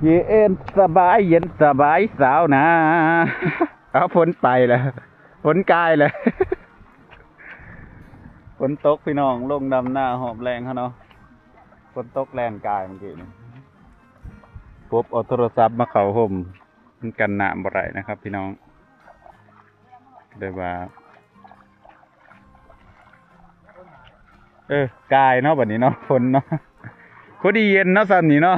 ເຢັນສະບາຍ ເຢັນສະບາຍສາວນາ. ເອົາ ຝົນໄປແລ້ວ ຝົນກາຍແລ້ວ. ຝົນຕົກພີ່ນ້ອງ ລົງດຳນາຮອບແລງເຮົາເນາະ. ຝົນຕົກແລ່ນກາຍເມື່ອກີ້ນີ້ ປົບເອົາໂທລະສັບມາເຂົ້າຮົ່ມ ມັນກັນນ້ຳບໍ່ໄດ້ນະຄັບພີ່ນ້ອງ. ໄດ້ວ່າ ເອີ ກາຍເນາະ ບັດນີ້ເນາະ ຝົນເນາະ. ພໍດີເຢັນເນາະ ສ່ຳນີ້ເນາະ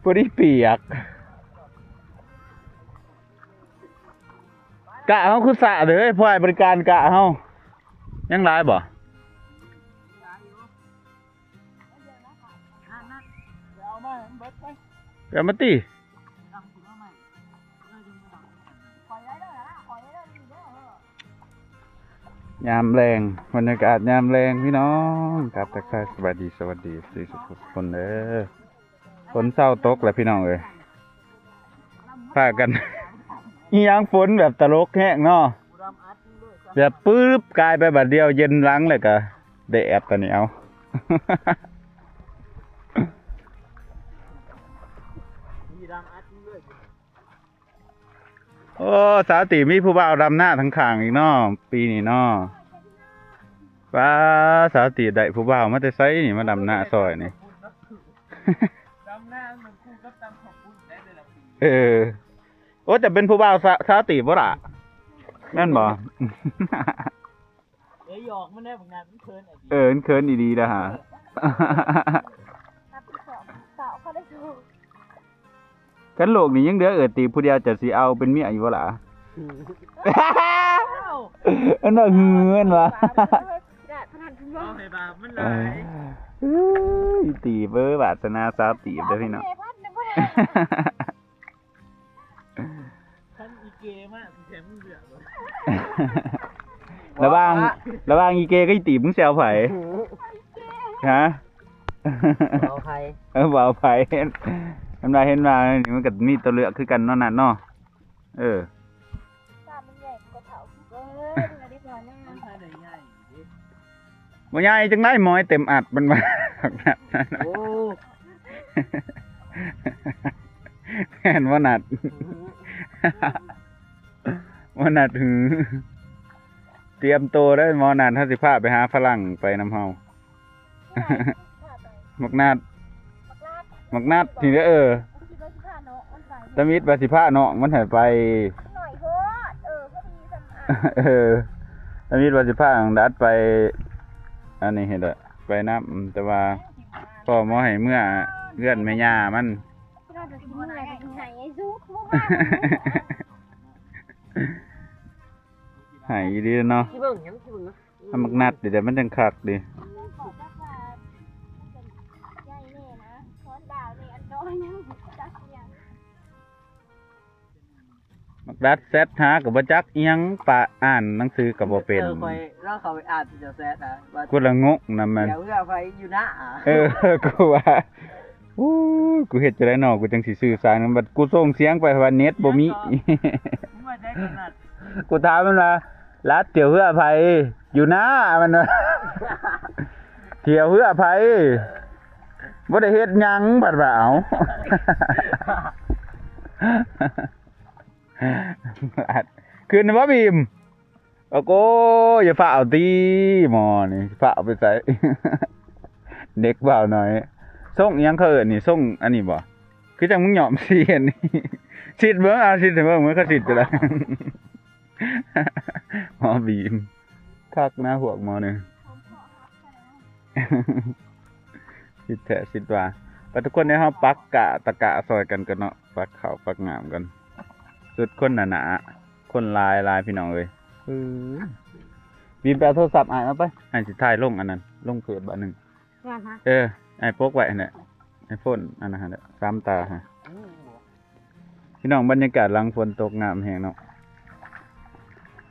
ພໍດີປຽກ. ກະເຮົາຄືສະເດີ ຜູ້ໃຫ້ບໍລິການກະເຮົາ ຍັງຫຼາຍບໍ່? ເອົາມາຕິ. ຍາມແລງ ບັນຍາກາດຍາມແລງພີ່ນ້ອງ ກັບທັກທາຍສະບາຍດີ ສະຫວັດດີ ເອັຟຊີ ທຸກໆຄົນເດີ. ຝົນເຊົາຕົກແລ້ວພີ່ນ້ອງເອີຍ ພາກັນ ອີຫຍັງ ຝົນແບບຕະຫຼົກແຮງເນາະ ແບບປຶບ ກາຍໄປບາດດຽວ ເຢັນຫຼັງ ແລ້ວກະແດດຕອນນີ້ ເອົາ. ໂອ້ ສາວຕີບມີຜູ້ບ່າວດຳນາຂ້າງໆອີກເນາະ ປີນີ້ເນາະ. ປ້າ ສາວຕີບໄດ້ຜູ້ບ່າວມາແຕ່ໃສນີ້ ມາດຳນາຊ່ອຍນີ້? ດຳນາມັນຄູ່ກັບຕຳເຂົ້າປຸ້ນໄດ້ແຕ່ລະປີ. ເອີ ໂອ້ ຈະເປັນຜູ້ບ່າວສາ ສາວຕີບບໍ່ລະ? ແມ່ນບໍ່? ເອີຍ ຢອກມັນແດ່ ບັກນັດ ມັນເຂີນອີ່ຫຼີ. ເອີ ມັນເຂີນອີ່ຫຼີລະຫາ. ຮັບຜິດຊອບ ສາວເຂົາໄດ້ໂຊ. ຄັນໂລກນີ້ຍັງເຫຼືອເອື້ອຍຕີບຜູ້ດຽວ ເຈົ້າຊິເອົາເປັນເມຍຢູ່ບໍ່ລະ? ອັນວ່າ ເອີ ອັນວ່າ ເອີ ອັນວ່າ ເວົ້າໃຫ້ບາບມັນຫຼາຍ. ເອີຍ ຕີບເອີຍ ວາດສະໜາສາວຕີບເດີພີ່ນ້ອງ. ຄັນອີເກມາ ຊິແຖມເຫຼືອ ລະຫວ່າງ ລະຫວ່າງອີເກກັບອີຕີບ ມຶງຊິເອົາໃຜ? ຮະ? ເອົາໃຜ? ເອີ ບໍ່ເອົາໃຜ. ເຫັນວ່າ ເຫັນວ່ານີ້ມັນກໍມີຕົວເລືອກຄືກັນເນາະ ນັດເນາະ. ເອີ ຕາມັນໃຫຍ່ກວ່າເຖົ້າເບິ່ງ ອັນນີ້ກໍໃຫຍ່ ບໍ່ໃຫຍ່ຈັ່ງໃດ ໝອຍເຕັມອັດມັນວ່າ. ໂອ້ ແມ່ນບໍ່ນັດ? ໝໍນັດ ຕຽມໂຕເດີໝໍນັດ ເຮົາຊິພາໄປຫາຝຣັ່ງໄປນຳເຮົາ. ໝາກນັດ ໝາກນັດ ນີ້ເດີ ເອີ ຕາມິດວ່າຊິພານ້ອງມັນໃຫ້ໄປ. ເອີ ຕາມິດວ່າຊິພານ້ອງດັດໄປ ອັນນີ້ເຮັດໄປນຳ ແຕ່ວ່າພໍ່ໝໍໃຫ້ເມືອເຮືອນແມ່ຍ່າມັນ. ໃຫ້ອີ່ຫຼີເນາະ. ຊິເບິ່ງຫຍັງ ຊິເບິ່ງ ເອົາໝາກນັດເດ ມັນຈັ່ງຄັກເດ. ໝາກນັດແຊັດຫາກໍບໍ່ຈັກອີ່ຫຍັງ ປະ ອ່ານໜັງສືກໍບໍ່ເປັນ. ເອີ ຂ້ອຍລອງເຂົ້າໄປອ່ານເຈົ້າແຊັດນະ ວ່າ ກູລະງົກນຳມັນ ດຽວເຮືອໃຜຢູ່ນະ. ເອີ ກູວ່າ ອູ້ຍ ກູເຮັດຈັ່ງໃດນໍ ກູຈັ່ງຊິສື່ສານກັນ ບັດກູສົ່ງສຽງໄປວ່າເນັດບໍ່ມີ. ກູຖາມມັນວ່າ ລັດ ທ່ຽວເຮືອໃຜຢູ່ນາ ມັນວ່າ ທ່ຽວເຮືອໃຜ ບໍ່ໄດ້ເຮັດຫຍັງ ບັດວ່າ ເອົ້າ ຂຶ້ນບໍ່ບີມ? ໂອ້ໂກ ຢ່າຟ້າວຕີໝໍນີ້ ຟ້າວໄປໃສ ເດັກບ່າວນ້ອຍ. ຊົງອີ່ຫຍັງເຂົາເອີ້ນນີ້ ຊົງອັນນີ້ບໍ່? ຄືຈັ່ງມຶງຫຍ້ອມສີອັນນີ້ ສີດເບິ່ງ ເອົາສີດໃຫ້ເບິ່ງ ເບິ່ງເຂົາສີດຈັ່ງໃດ. ໝໍບີມ ຄັກນະພວກໝໍນີ້ ສິດແທ້ສິດວ່າ. ໄປທຸກຄົນ ດຽວເຮົາປັກກະຕະກະຊ່ອຍກັນກ່ອນເນາະ ປັກເຂົ້າປັກນ້ຳກັນ. ສຸດຄົນໜາໆ ຄົນຫຼາຍໆ ພີ່ນ້ອງເອີຍ. ເອີ ບີມ ໄປເອົາໂທລະສັບອ້າຍມາໄປ ອ້າຍຊິຖ່າຍລົງອັນນັ້ນ ລົງເຟສບາດໜຶ່ງ. ເອີ ອ້າຍປົກໄວ້ຫັ້ນແຫຼະ ໄອໂຟນອັນນັ້ນຫັ້ນແຫຼະ ສາມຕາຫັ້ນ. ພີ່ນ້ອງ ບັນຍາກາດຫຼັງຝົນຕົກງາມແຮງເນາະ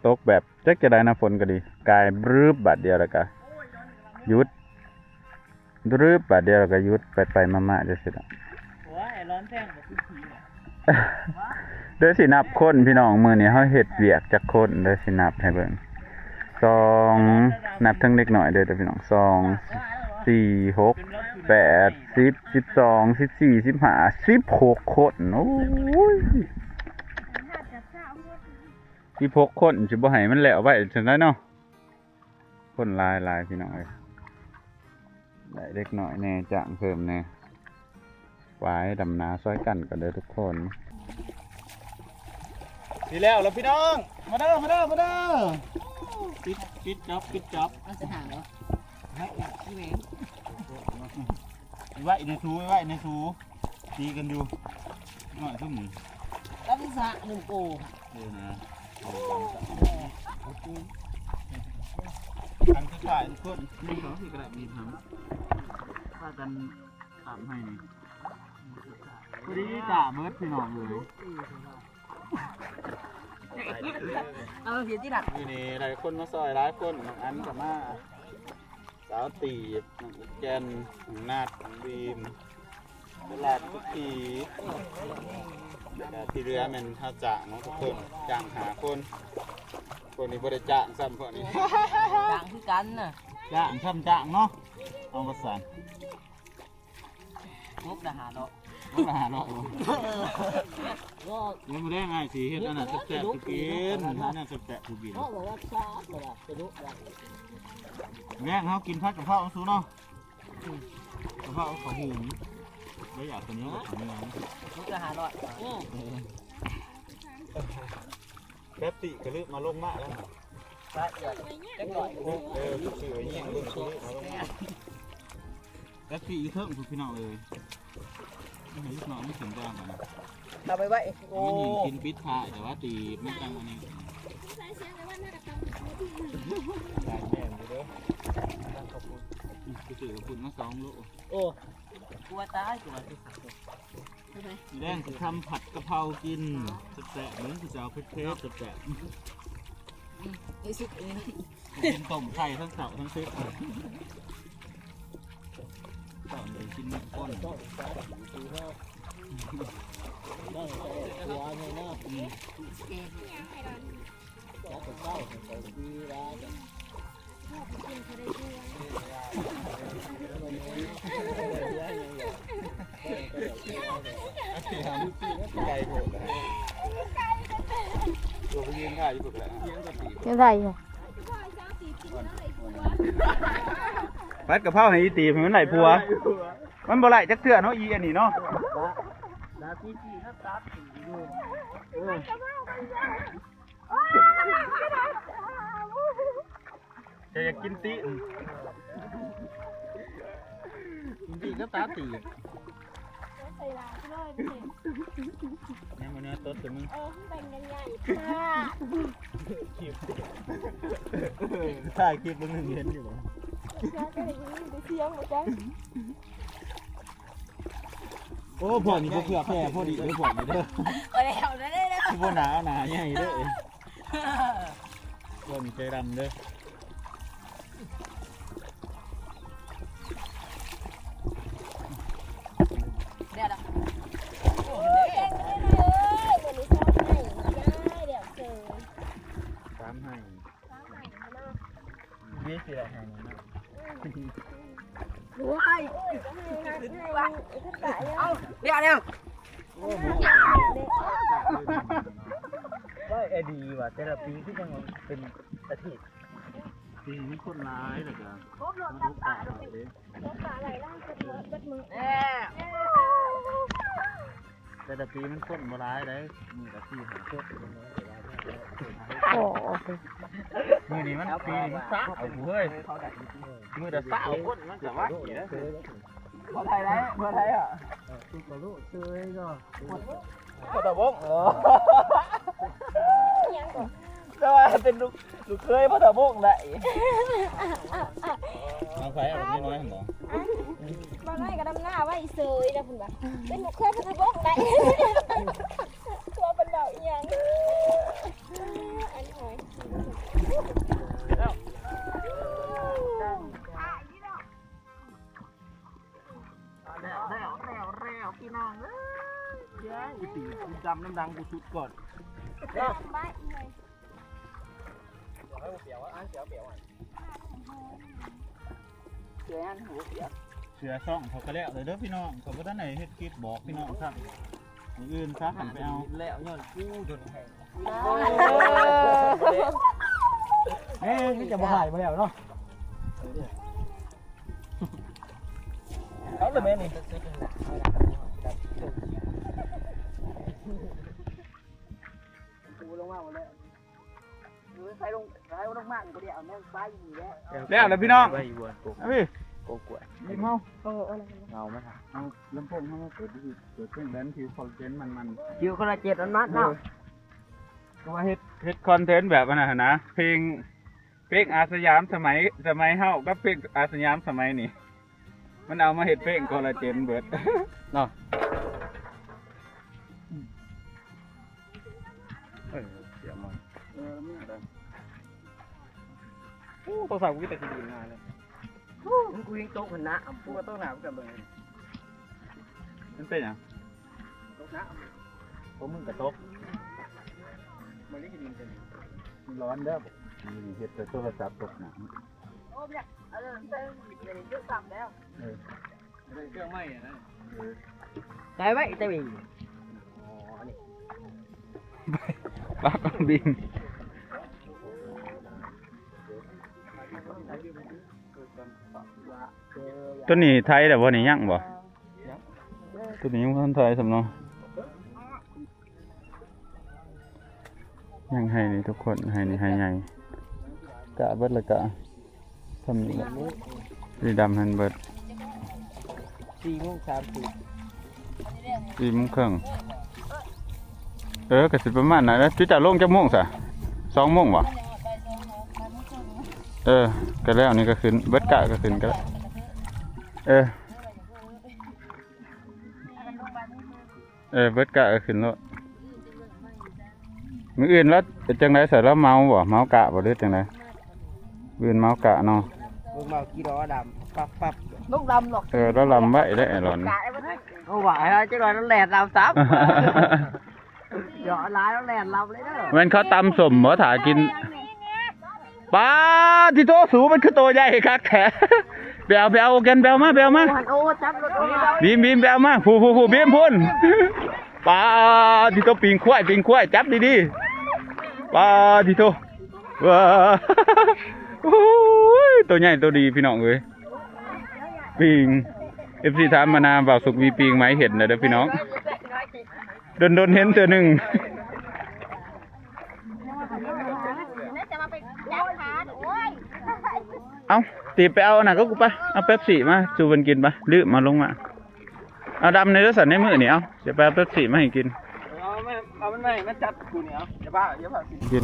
ຕົກແບບຈັກຈະໄດ້ນະ ຝົນກໍດີ ກາຍບຣຶບບາດດຽວແລ້ວກະຢຸດ ບຣຶບບາດດຽວແລ້ວກະຢຸດ ໄປໆມາໆຈັ່ງຊີ້ລະ. ໂອ້ຍ ຮ້ອນແພງບໍ່ຄືຜີນະ. ເດີຊິນັບຄົນພີ່ນ້ອງ ມື້ນີ້ເຮົາເຮັດວຽກຈັກຄົນ ເດີຊິນັບໃຫ້ເບິ່ງ ສອງ ນັບທັງເດັກນ້ອຍເດີພີ່ນ້ອງ ສອງ ສີ່ ຫົກ ແປດ ສິບ ສິບສອງ ສິບສີ່ ສິບຫ້າ ສິບຫົກຄົນ. ໂອ້ຍ ສິບຫົກຄົນ ຊິບໍ່ໃຫ້ມັນແລ້ວໄວຊັ້ນໃດເນາະ. ຄົນຫຼາຍໆ ພີ່ນ້ອງເອີຍ. ໄດ້ເດັກນ້ອຍແດ່ ຈ້າງເພີ່ມແດ່. ໄປດຳນາຊ່ອຍກັນກ່ອນເດີທຸກຄົນ. ຊິແລ້ວລະພີ່ນ້ອງ ມາເດີ ມາເດີ ມາເດີ. ປິດ ປິດຈັບ ປິດຈັບ. ເອົາສະຖານເນາະ ໄວ້ອີກ ອີເວງ ໄວ້ໃນຊູ ໄວ້ໃນຊູ. ຕີກັນຢູ່ ນ້ອຍຊຸມນີ້ ລຳສະໜຶ່ງໂກ. ເອີນະ ອັນສຸດທ້າຍທຸກຄົນ ໜຶ່ງ ສອງ ສີ່ ກະດາດມີດທຳ ພາກັນຂ້າມໄຮ່ນີ້ ພໍດີຕາເບີດ ພີ່ນ້ອງເອີຍ. ເອົາເຮັດທີ່ດັກ ມື້ນີ້ໄດ້ຄົນມາຊ່ອຍຫຼາຍຄົນ ນ້ອງອັນກະມາ ສາວຕີບ ນ້ອງອີແກ່ນ ນ້ອງນັດ ນ້ອງບີມ ຕະຫຼາດທຸກທີ ແລ້ວກະທີ່ເຫຼືອແມ່ນເຮົາຈ້າງເນາະທຸກຄົນ ຈ້າງຫ້າຄົນ. ພວກນີ້ບໍ່ໄດ້ຈ້າງຊ້ຳ ພວກນີ້ຈ້າງຄືກັນນະ ຈ້າງຊ້ຳຈ້າງເນາະ. ເອົາວ່າຊັ້ນ ຫົກລະຫ້າຮ້ອຍ ຫົກລະຫ້າຮ້ອຍບໍ່? ເອີ ມື້ແລງອ້າຍຊິເຮັດອັນນັ້ນແຊບໆສູ່ກິນ ເຮັດອັນນັ້ນແຊບໆສູ່ກິນ. ແລງເຮົາກິນຜັດກະເພົານຳຊູເນາະ ກະເພົາເຂົ້າຫຸງ ບໍ່ຢາກເຂົ້າໜຽວ ເຂົ້າໜຽວ ຊຸດລະຫ້າຮ້ອຍ. ເອີ ແປັບຊີກະລືມມາລົງມາແລ້ວ ປາດຽວຈັກໜ້ອຍ. ເອີ ຊື້ໄວ້ແຍງເບິ່ງ ກະລືມມາລົງມາ ແປັບຊີຢູ່ເທິງພຸ້ນ ພີ່ນ້ອງເອີຍ. ໃຫ້ລູກນ້ອງມັນຂຶ້ນກ່ອນນະ ເອົາໄປໄວ້. ໂອ້ ມັນຍິງກິນປິດທ້າຍ ແຕ່ວ່າຕີບມັນຈັ່ງອັນນີ້ ຕາຍແມ່ນຢູ່ເດີ ໄປຊື້ເຂົ້າປຸ້ນມາສອງໂລ. ໂອ້ ກົວຕາຍ ຕົວຊິສັກ ແລງຊິທຳຜັດກະເພົາກິນແຊບໆ ເບິ່ງຊິເອົາເຜັດໆ ແຊບໆ. ອືມ ໄດ້ສຸກເອງ ກິນຕົ້ມໄຂ່ທັງເຊົ້າທັງເຊັກ ເຊົ້ານີ້ກິນໜຶ່ງຄົນ ອືມ. ໄກໂພດ ຕົວໄປຢືນຖ່າຍຢູ່ພຸ້ນກະໄດ້ ຍັງໄດ້ຢູ່. ຜັດກະເພົາໃຫ້ອີຕີບ ໃຫ້ມັນໄດ້ຜົວ ມັນບໍ່ໄດ້ຈັກເທື່ອເນາະ ອີອັນນີ້ເນາະ. ເຈົ້າຢາກກິນຕີນ ກິນຕີນກັບຕາຕີບ ໃສ່ຫຼາຍເລີຍ ແນມເອົາເນື້ອຕົດໃສ່ມຶງ. ເອີ ແບ່ງກັນໃຫຍ່ ຖ່າຍຄລິບເບິ່ງ ເຫັນຢູ່ບໍ່? ໂອ້ ພວກນີ້ບໍ່ເພື່ອແຜ່ ພໍດີເດີ ພວກນີ້ເດີ ບໍ່ແລ້ວເດີ ຊິບໍ່ໜາ ໜາໃຫຍ່ເດີ ພວກນີ້ໃຈດຳເດີ. ແລ້ວລະ ໂອ້ຍ ແຕ່ງເລີຍ ມື້ນີ້ສອງໄຮ່ ຍາຍ ແລ້ວເຊີຍ ສາມໄຮ່ ສາມໄຮ່ເນາະ ມີຊິໄດ້ໄຮ່ໜຶ່ງເນາະ. ໂອ້ຍ ເອົາ ດຽວ ດຽວ ໂອ້ຍ ໄດ້ໄອເດຍວ່າ ແຕ່ລະປີຄືຈັ່ງເປັນອາທິດ ປີນີ້ຄົນຫຼາຍ ແລ້ວກະຄົບລົດຕັດປາເດ້ ຄົບປາໄຫຼຫຼາຍ ຄົບເບິດມື້ ແຕ່ລະປີມັນຄົນບໍ່ຫຼາຍໃດ໋ ມື້ລະສີ່ຫ້າຄົນ. ໂອ້ ມື້ນີ້ມັນ ປີນີ້ມັນຊາວເຮີ້ຍ ມື້ລະຊາວຄົນມັນກະໄວເດີ. ບໍ່ໄດ້ໄດ໋ ບໍ່ໄດ້ອະ ຄືກະໂລເຊີຍເນາະ ພໍ່ຕາບົງ ເອີ ແຕ່ວ່າເປັນລູກ ລູກເຂີຍພໍ່ຕາບົງໄດ໋. ເອົາໃຜເອົານ້ອຍໆຫັ້ນບໍ່? ບ່າວນ້ອຍກະດຳນາໄວ້ເຊີຍນະ ເພິ່ນວ່າເປັນລູກເຂີຍພໍ່ຕາບົງໄດ໋. ຕົວເພິ່ນເວົ້າອີ່ຫຍັງ ອັນຫອຍ ແລ້ວ ແລ້ວ ແລ້ວ ແລ້ວ ພີ່ນ້ອງເອີຍ ເອີຍ ອີຕີ ດຳນ້ຳດັງກູສຸດກ່ອນ ດຳໄປເອີຍ. ເອົາ ດຽວ ດຽວ ດຽວ ດຽວ. ເສືອຊ່ອງເຂົາກໍແລ້ວເດີພີ່ນ້ອງ ເຂົາບໍ່ທັນໄດ້ເຮັດຄລິບບອກພີ່ນ້ອງຊ້ຳ. ມື້ອື່ນຊະ ຫັ້ນໄປເອົາແລ້ວ ຍ້ອນກູຈົນແຂງ. ເອີ ນີ້ຈະບໍ່ຫາຍບໍ່ແລ້ວເນາະ. ເອົາລະແມ່ນີ້ ກູລົງມາບໍ່ແລ້ວ. ເອີ ໃສ່ລົງ ໃສ່ລົງມານີ້ກໍໄດ້ເອົາແມ່ນໄຟນີ້ແຫຼະ. ແລ້ວລະພີ່ນ້ອງ ເອົາພີ່ ໂກກວຍ ເອົາ ເອົາລະ ເອົາມາ ເອົາລຳໂພງເຮົາມາເປີດ ເປີດເພງແດນ ຜິວຄອລລາເຈນມັນໆ ຜິວຄອລລາເຈນມັນໆເນາະ. ເອີ ກໍວ່າເຮັດ ເຮັດຄອນເທັນແບບອັນນັ້ນຫັ້ນນະ ເພງ ເພງອາສະຫຍາມສະໄໝ ສະໄໝເຮົາກັບເພງອາສະຫຍາມສະໄໝນີ້ ມັນເອົາມາເຮັດເພງຄອລລາເຈນເບິດເນາະ. ເອີ ເສຍມາ ເອີ ມີແລ້ວ. ໂອ້ ໂທລະສັບກູມີແຕ່ຂີ້ດິນມາເລີຍ. ໂອ້ ກູຍັງຕົກຫັ້ນນະ ກູກໍຕົກໜ້າ ກູກໍເບິ່ງ ມັນເປັນຫຍັງ? ຕົກນະ ພວກມຶງກໍຕົກ ມັນໄດ້ຍິນເປັນ ມັນຮ້ອນເດີ ນີ້ເຮັດແຕ່ໂທລະສັບຕົກນະ. ໂອ້ ຢາກ ເອີ ເຊິ່ງເປັນຈຸດສາມແລ້ວ ເອີ ເຄື່ອງໃໝ່ນະ. ເອີ ໄດ້ໄວ້ແຕ່ມີ ອໍ ອັນນີ້ ປັກບິນ. ຕົວນີ້ໄຖແລ້ວບໍ່ນີ້? ຍັງບໍ່? ຕົວນີ້ຍັງບໍ່ທັນໄຖຊ້ຳເນາະ. ຍັງໄຮ່ນີ້ທຸກຄົນ ໄຮ່ນີ້ໄຮ່ໃຫຍ່ ກະເບິດລະກະ ຊ່ຳນີ້ແຫຼະ ສີດຳຫັ້ນເບິດ ສີ່ໂມງສາມສິບ ສີ່ໂມງເຄິ່ງ. ເອີ ກະຊິປະມານນັ້ນແຫຼະ. ຈຸເຈົ້າລົງຈັກໂມງຊະ? ສອງໂມງບໍ່? ເອີ ກະແລ້ວນີ້ກະຂຶ້ນ ເບິດກະກະຂຶ້ນກະໄດ້. ເອີ ເອີ ເບິດກະກໍຂຶ້ນໂລດ. ມື້ອື່ນລະເປັນຈັ່ງໃດຊະ? ລາວເມົາບໍ່? ເມົາກະບໍ່ ຫຼືຈັ່ງໃດ? ມື້ອື່ນເມົາກະເນາະ. ເບິ່ງເມົາກີດອດຳປັບໆ ລົງດຳຫຼອກ. ເອີ ລາວດຳໄວເດ້ ໄອ້ຫຼອນ. ກະໄອ້ມັນ ເອົາວ່າໃຫ້ລາວຈັກໜ້ອຍ ລາວແລ່ນດຳຊ້ຳ. ເຍາະຫຼາຍ ລາວແລ່ນດຳເລີຍເດີ. ແມ່ນເຂົາຕຳສົ້ມບໍ່ ຖ້າກິນ? ປາດ ຕິໂຕ ສູ ມັນຄືໂຕໃຫຍ່ຄັກແທ້. ໄປເອົາ ໄປເອົາກັນ ໄປເອົາມາ ໄປເອົາມາ. ໂອ້ ຈັບໂລດ ໂອ້ ບີມ ບີມ ໄປເອົາມາ. ຜູ້ ຜູ້ ຜູ້ ບີມພຸ້ນ. ປາດ ຕິໂຕ ປີ້ງຄວາຍ ປີ້ງຄວາຍ ຈັບດີໆ. ປາດ ຕິໂຕ ວ້າ ໂອ້ຍ ໂຕໃຫຍ່ໂຕດີພີ່ນ້ອງເອີຍ. ປີ້ງ ເອັຟຊີ ຖາມມານາ ບ່າວສຸກມີປີ້ງໃໝ່ເຫັນແລ້ວເດີພີ່ນ້ອງ. ດົນໆເຫັນເທື່ອໜຶ່ງ. ເອົ້າ ຕີໄປເອົາອັນນັ້ນກັບກູໄປ ເອົາເປັບຊີມາສູ່ເພິ່ນກິນໄປ ດື່ມເອົາລົງມາ. ເອົາດຳໃນເດີສັນໃນມື້ນີ້ ເອົາ ຊິໄປເອົາເປັບຊີມາໃຫ້ກິນ. ເອົາມາ ເອົາມັນມາໃຫ້ມັນຈັບກູນີ້ ເອົາ ຢ່າພາ ຢ່າພາກິນ ກິນ.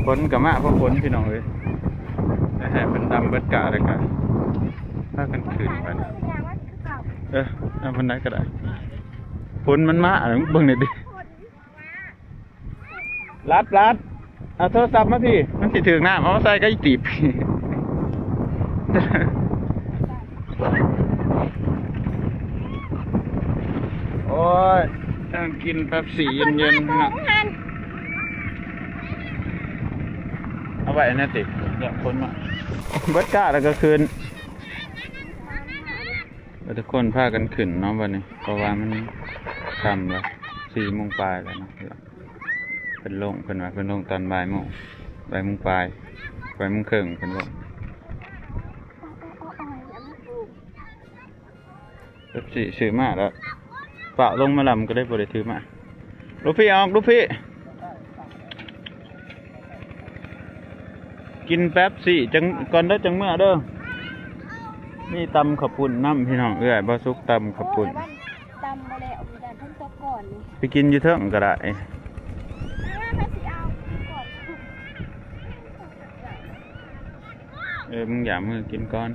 ຝົນກໍມາ ພໍຝົນພີ່ນ້ອງເອີຍ ໃຫ້ເພິ່ນດຳເບິດກະແລ້ວກໍພາກັນຂຶ້ນໄປ. ເອີ ເອົາບັນໄດກໍໄດ້ ຝົນມັນມາ ເບິ່ງນີ້ຕິ. ລັດ ລັດ ເອົາໂທລະສັບມາພີ້ ມັນຊິຖືກນ້ຳ ເອົາໃສ່ກັບອີຕີບ. ໂອ້ຍ ນັ່ງກິນເປັບຊີເຢັນໆ ເນາະ ເອົາໄວ້ອັນນັ້ນຕິ ຢ້ານຄົນມາ. ເບິດກະແລ້ວກໍຂຶ້ນ. ແລ້ວທຸກຄົນພາກັນຂຶ້ນເນາະບັດນີ້ ເພາະວ່າມັນຄ່ຳແລ້ວ ສີ່ໂມງປາຍແລ້ວເນາະ. ເພິ່ນລົງ ເພິ່ນວ່າເພິ່ນລົງຕອນບ່າຍໂມງ ບ່າຍໂມງປາຍ ບ່າຍໂມງເຄິ່ງເພິ່ນລົງ. ເປັບຊີຊື້ມາແລ້ວ ຟ້າວລົງມາລຳກໍເລີຍບໍ່ໄດ້ຖືມາ. ລູກພີ່ອອກ ລູກພີ່ ກິນເປັບຊີຈັງກ່ອນເດີ ຈັ່ງເມືອເດີ. ມີຕຳເຂົ້າປຸ້ນນຳພີ່ນ້ອງ ເອື້ອຍບ່າວສຸກຕຳເຂົ້າປຸ້ນ. ຕຳບໍ່ແລ້ວ ມີແຕ່ເພິ່ນຕົກກ່ອນນີ້ ໄປກິນຢູ່ເທິງກໍໄດ້. ມາ ໃຜຊິເອົາກ່ອນ? ເອີ ມຶງຢ່າມືກິນກ່ອນ.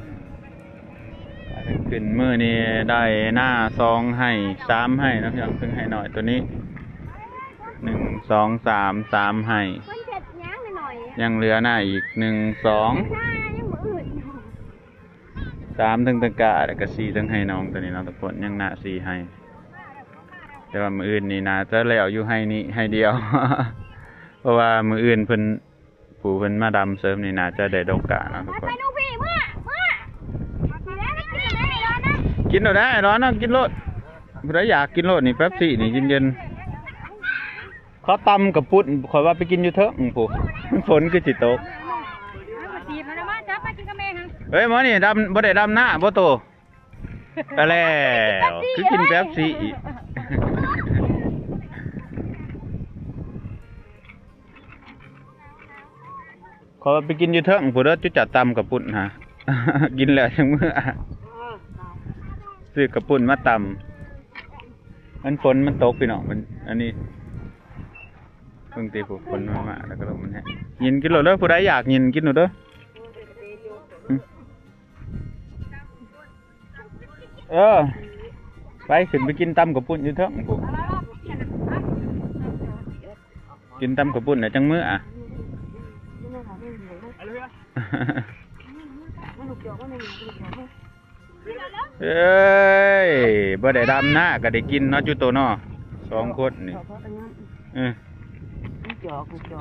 ຂຶ້ນມື້ນີ້ໄດ້ນາສອງໄຮ່ ສາມໄຮ່ເນາະພີ່ນ້ອງ. ເພິ່ງໄຮ່ນ້ອຍຕົວນີ້ ໜຶ່ງ ສອງ ສາມ ສາມໄຮ່ ຍັງເຫຼືອນາອີກ ໜຶ່ງ ສອງ ສາມ ເທິງຕະກະ ແລ້ວກະສີ່ ເທິງໄຮ່ນ້ອງຕົວນີ້ເນາະທຸກຄົນ ຍັງນາສີ່ໄຮ່. ແຕ່ວ່າມື້ອື່ນນີ້ໜ້າຈະແລ້ວຢູ່ໄຮ່ນີ້ໄຮ່ດຽວ ເພາະວ່າມື້ອື່ນເພິ່ນ ຜູ້ເພິ່ນມາດຳເສີມນີ້ໜ້າຈະໄດ້ດົກກະເນາະທຸກຄົນ. ກິນໂລດໄດ້ດອນເນາະ ກິນໂລດ. ຜູ້ໃດຢາກກິນໂລດນີ້ ເປັບຊີນີ້ເຢັນໆ. ເຂົາຕຳກະປຸ້ນ ຂ້ອຍວ່າໄປກິນຢູ່ເທິງພຸ້ນ ຝົນຄືຊິຕົກ. ເອີຍ ໝໍນີ້ດຳ ບໍ່ໄດ້ດຳນາບໍ່ໂຕ? ຕາຍແລ້ວ ຄືກິນເປັບຊີອີກ. ຂໍໄປກິນຢູ່ເທິງພຸ້ນເດີ ຈຸເຈົ້າຕຳກະປຸ້ນຫາ ກິນແລ້ວຈັ່ງເມືອ ຊື້ກະປຸ້ນມາຕຳ. ມັນຝົນມັນຕົກພີ່ນ້ອງ ມັນ ອັນນີ້ ເບິ່ງຕິ ຝົນມັນມາ ແລ້ວກໍລົມມັນແຮງ. ຍິນກິນໂລດເດີ ຜູ້ໃດຢາກຍິນກິນໂລດເດີ. ເອີ ໄປ ຂຶ້ນໄປກິນຕຳກະປຸ້ນຢູ່ເທິງພຸ້ນ ກິນຕຳກະປຸ້ນແລ້ວຈັ່ງເມືອ. ເອີຍ ບໍ່ໄດ້ດຳນາກໍໄດ້ກິນເນາະ ຈຸໂຕເນາະ ສອງຄົນນີ້. ເອີ ຈອກ ຈອກ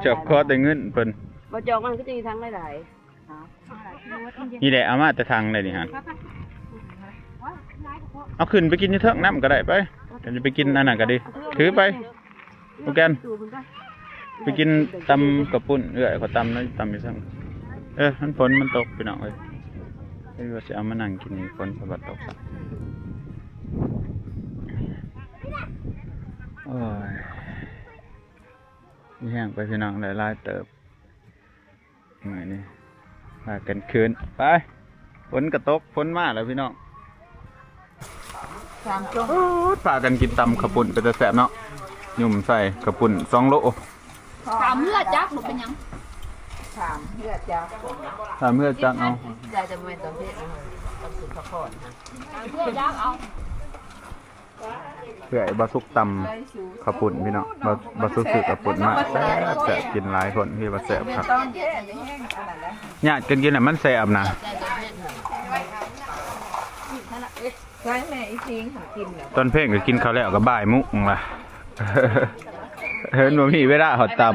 ຈອກຂໍແຕ່ເງິນເພິ່ນ ບໍ່ຈອກມັນກໍຈະມີທັງຫຼາຍໆ. ນີ້ແຫຼະ ເອົາມາແຕ່ຖັງໄດ້ນີ້ຫັ້ນ ເອົາຂຶ້ນໄປກິນຢູ່ເທິງນຳກໍໄດ້ ໄປ ຈະໄປກິນອັນນັ້ນກໍດີ ຖືໄປ ໂອແກນ ໄປກິນຕຳກະປຸ້ນ ເອື້ອຍເຂົາຕຳນະ ຕຳຢູ່ເທິງ. ເອີ ມັນຝົນມັນຕົກພີ່ນ້ອງເອີຍ ເອີ ວ່າຊິເອົາມານັ່ງກິນນີ້ ຝົນກໍບໍ່ຕົກ. ໂອ້ຍ ມີແຮງໄປພີ່ນ້ອງ ຫຼາຍໆເຕີບ. ມື້ນີ້ພາກັນຄືນໄປ ຝົນກະຕົກ ຝົນມາແລ້ວພີ່ນ້ອງ. ໂອ້ຍ ພາກັນກິນຕຳເຂົ້າປຸ້ນເປັນຕາແຊບເນາະ ຫຍຸ້ມໃສ່ເຂົ້າປຸ້ນສອງໂລ. ຖາມເຮືອຈັກບໍ່ເປັນຫຍັງ ຖາມເຮືອຈັກ ຖາມເຮືອຈັກເອົາ ໃສ່ແຕ່ບໍ່ແມ່ນຕອນເພດ ຕອນສຸດສະຄອນ ເຮືອຈັກເອົາ. ເອື້ອຍບ່າວສຸກຕຳເຂົ້າປຸ້ນພີ່ນ້ອງ ບ່າວ ບ່າວສຸກຊື້ເຂົ້າປຸ້ນມາ ແຊບໆ ກິນຫຼາຍຄົນຄືວ່າແຊບຄັກ ຍາດກັນກິນນະ ມັນແຊບນະ. ໃຊ່ແມ່ອີພິງຫາກິນແລ້ວ ຕອນເພງກໍກິນເຂົ້າແລ້ວກໍບ່າຍໂມງລະ ເຫັນບໍ່ມີເວລາເຮົາຕຳ.